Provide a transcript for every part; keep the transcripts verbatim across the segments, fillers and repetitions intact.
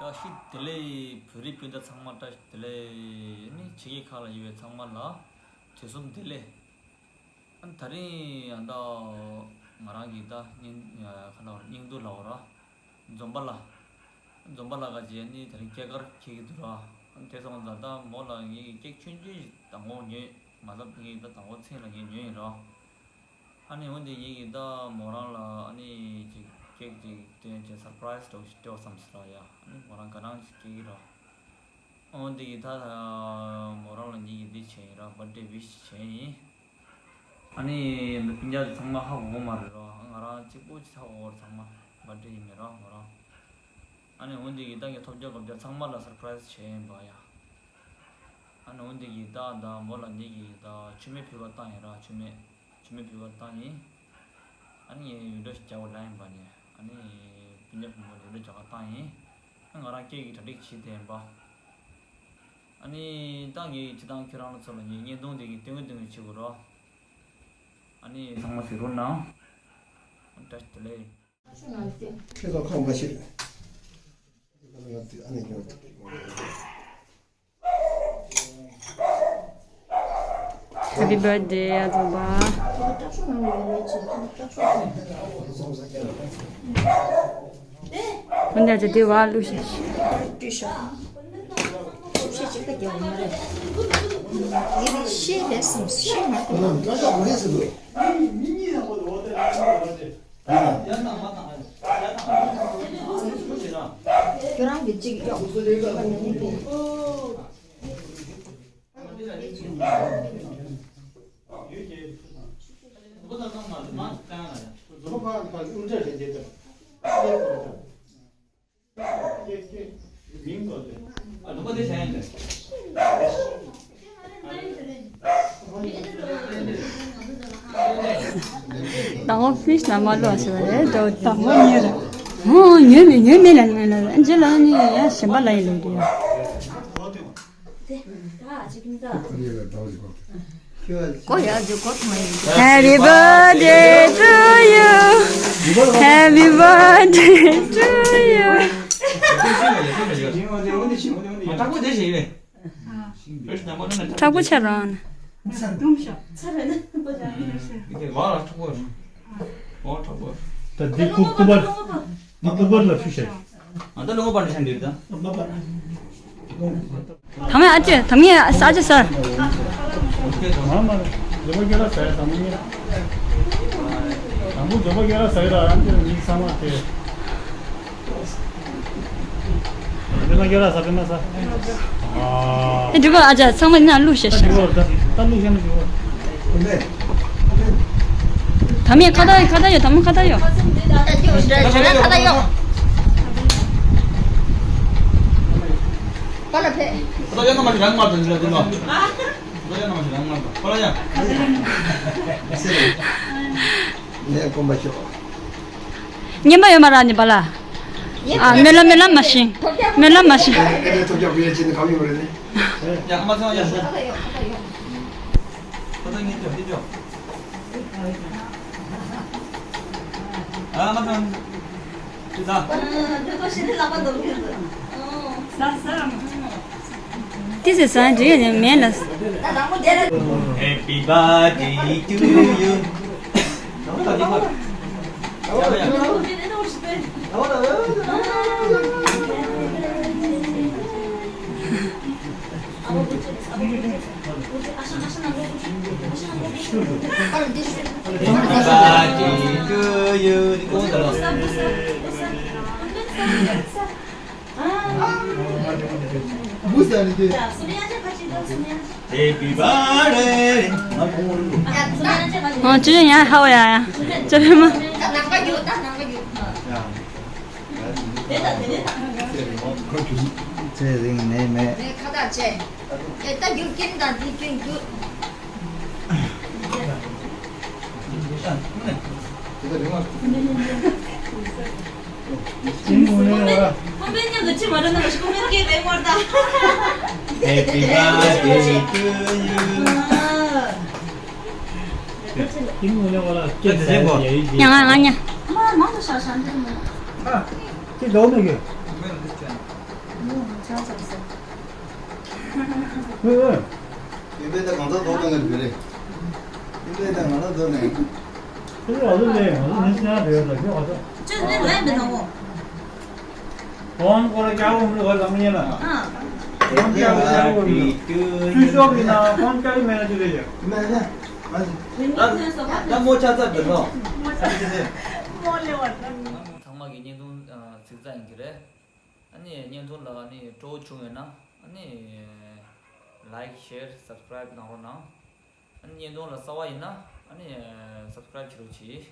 བཀྲ་ཤིས་བདེ་ལེགས། བོད་རིགས་སྤུན་ཟླ་ཚང་མ་བཀྲ་ཤིས་བདེ་ལེགས། ཨ་ནི་ཕྱི་རྒྱལ་ཁག་ལ་ཡོད་པའི་ཚང་མ་ལ་དུས་གསུམ་བདེ་ལེགས། ཨ་ནི་དེ་རིང་ཡང་ད་ང་རང་གི་ད་སྙིང་ཁ་ལ་བར་སྙིང་སྡུག་ལ་བར་འཛོམས་པ་ལ། འཛོམས་པ་ལ་ག་ཅེ་ནི་དེ་རིང་སྐྱེས་སྐར་འཁེལ་གྱི་འདུག་ར། ཨ་ནི་དེ་སོང་ཙང་ད་མོ་ལ་ངེད་ཀྱི་ཀེག་ཆུང་ཆུང་ཞིག་དང་པོ་ཉོས་མ་ལབ། ངེད་ཀྱི་ད་དང་པོ་མཚན་ལ་ངས་ཉོས་ཡིན་ར། ཨ་ནི་འོན་ཏེ་ངེད་ཀྱིས་ད་མོ་རང་ལ་ཨ་ནི་ཅིག་ཀེག་ཅིག་སྟོན་བྱས་སར་པ་རའི་སི་འདྲ་བོ་ཞིག་སྤྲད་བསམ་སོང་ཡ། ཨ་ནི་མོ་རང་དགའ་སྣང་ཞིག་སྐྱེ་གི་ར། འོན་ཏེ་ད་མོ་རང་ལ་ངེད་ཀྱིས་འདི་བྱས་ཡིན་ར། བར་ཐ་ཌེ་ཝིཤ་བྱས་ཡིན། ཨ་ནི་སྤུན་ཀྱག་ཚང་མ་ཧ་གོ་གི་མ་རེད་ར། ང་རང་གཅིག་པོ་ཅིག་ཧ་གོ་གི་རེད། ཚང་མ་བར་ཐ་ཌེ་ཡིན་མེད་ར་མོ་རང་། ཨ་ནི་འོན་ཏེ་ད་ངས་ཐོབ་རྒྱག་གོ་རྒྱག་ཚང་མ་ལ་སར་པ་རའི་སི་བྱས་ཡིན་པ་ཡ། ཨ་ནི་འོན་ཏེ་ད་ད་མོ་ལ་ངེད་ཀྱིས་ད་མཆོད་མེ་ཕུལ་བ་བཏང་ཡིན་ར། མཆོད་མེ། མཆོད་མེ་ཕུལ་བ་བཏང་ཡིན། ཨ་ནི་ངས་ཡོན་ཏན་རྒྱག་པ་ལ་ཡིན་པ་ནས། ཨ་ནི་སྤུན་ཀྱག་བུ་མོ་ལ་ཡོན་ཏན་རྒྱག་པ་བཏང་ཡིན། ཨ་ང་རང་སྐད་ཀྱི་གྲ་སྒྲིག་བྱེད་བསྡད་ཡིན་པ། ཨ་ནི་ད་ངས་སྤྱིར་བཏང་ཁྱེད་རང་ཚོ་ལ་ངས་བརྙན་ཐུང་དེ་གི་སྟོན་གི་སྟོན་གི་བྱེད་དགོས་རོགས། ཨ་ནི་ཚང་མ་གཟིགས་རོགས་གནང་། བཀྲ་ཤིས་བདེ་ལེགས། ཁྱེད་ཚོ་ཁོམ་པ་ཞིག Happy birthday ཨ་ཛོ་བ། འོན་ཏེ་ཨ་ཅག་དེ་བ་བླུགས་ཤིག་ཁྱོད་རང་གི་གཅིག་གཡོག་དང་པོ་ཕིཤ་ལ་མ་ལོ་ཟེར་བ་རེད། དང་པོ་ཉོས་རེད། ཨོ་ཉོས་མེད་ཉོས་མེད་ལ་ཉོས་ལ་རྗེས་ལ་ནི་ཡང་གཞན་པ་ལ་ཡིན་ལོ་རེད། གོ་ཡ་ཇུ་གོ་ཐང་ཡིན། Happy birthday to you. Happy birthday to you. དྲག་པོ་ཆགས་རང་། ད་འདི་ཀུ་ཀུ་པར། འདི་ཀུ་པར་ལ་ཕུལ་ཤག་ད་ལོ་པར་ཆ་འདི་ད། ད་མ་ཨ་ཅེ་ད་མི་ས་ཨ་ཅེ་ས། མ་མ་ལོ་པར་རྒྱ་ལ་ས་ཡ་ད་མི་ངེ། དང་པོ་ལོ་པར་རྒྱ་ལ་ས་ཡ་ད་ཨ་ཅེ་མི་ས་མ་དེ། དེ་ན་རྒྱ་ལ་ས་དེ་ན་ས། ཨ། ཨེ་འགྲིག་གོ་ཨ་ཅག་ཚང་མ་ན་བླུགས་ཤེས་ཤག་ད་བླུགས་ཤེས་ན་འགྲིག་གོ་ད་མི་ཁ་ད་ཡོད། ད་མི་ཁ་ད་ཡོད། ཁ་ད་ཡོད། ཁ་ད་ཡོད། ཁ་ད་ཡོད། ཁ་ད་ཡོད། ཁ་ད་ཡོད། ཁ་ད་ཡོད། ལས་དཀོན་པ་ཤོག་རྔན་པ་ཡོད་མ་ར་ནི་པ་ལ། ཨ་སྨོན་ལམ་སྨོན་ལམ་མ་ཤིང་། སྨོན་ལམ་མ་ཤིང་། ཨ་ནི་ཐོབ་རྒྱག་བུ་ཡ་ཅི་ནི་གང་ཡོད་རེད་ནི། ཡ་ཨ་མ་ཚང་ཡ་ཤོག་ཁ་ད་ངེད་ཅོ་ངེད་ཅོ། ཨ་མ་ཚང་། ཅི་ཚ། ཨ་དེ་ཚོ་ཤི་ནི་ལག་པ་འདོམ་གྱི་འདུག་ཨོ། ས་ས། ཏི་སི་སང་འདྲི་ཡ་མེད་ལ། Happy birthday to you. Happy birthday to you. Happy birthday. ཨ་ཅོ་ཡང་ཧ་བ་ཡ་ཡ། ཅོ་ཕེ་མ། ཚེ་རིང་ནད་མེད། ཁ་བཏགས་བཅས། ཨེ་ད་རྒྱུག་ཀིན་དང་འདི་ཀིན་རྒྱུག Happy birthday to you. ཡང་ང་ང་ཉ། ཨ། དེ་ལོ་མེད་གི། ཡིན་པས་ད་གང་ཟག་རྡོ་ལ་ངར་བེ་རེད། ཡིན་པས་ད་ང་ལ་རྡོ་ལ་ངར། ཁྱོད་ལ་ལུ་ལས་ང་ལུ་ནི་སེང་རེད་ལ་ཁྱོད་ཨ་ད། ཁྱོད་ནི་ལན་མི་ནང་གོ། ཁོང་སྐོར་རྒྱག་འོང་ལུ་ག་ལ་མི་ཉན་ལ། ཨ། ཁོང་རྒྱག་རྒྱག་འོང་ལུ། ཚུལ་ཤོག་གི་ན་ཁོང་རྒྱག་གི་མེད་ན་ཅི་རེད་ཡ། མེད་ན། ད་མོ་ཆ་ཚ་འདི་ལོ། ཚང་མ་གི་བརྙན་ཐུང་ཚིག་ཚ་ཡིན་གྱི་རེད། ཨ་ནི་བརྙན་ཐུང་ལ་ཨ་ནི་སྤྲོ་བོ་བྱུང་ཡོད་ན་ཨ་ནི་ལའིཀ་ཤེར་སབ་སི་ཀ་རའིབ་གནང་རོགས་གནང་། ཨ་ནི་བརྙན་ཐུང་ལ་གསར་པ་ཡིན་ན་ཨ་ནི་སབ་སི་ཀ་རའིབ་བྱེད་རོགས་གྱིས།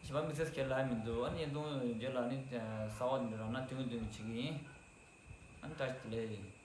གཞན་པ་དམིགས་བསལ་ཁྱེད་ལ་མི་འདུག་ཨ་ནི་བརྙན་ཐུང་རྗེས་ལ་ཨ་ནི་གསར་པ་འདི་རང་ན་སྟོན་སྟོན་བྱེད་ཀྱི་ཡིན། ཨ་ནི་བཀྲ་ཤིས་བདེ་ལེགས།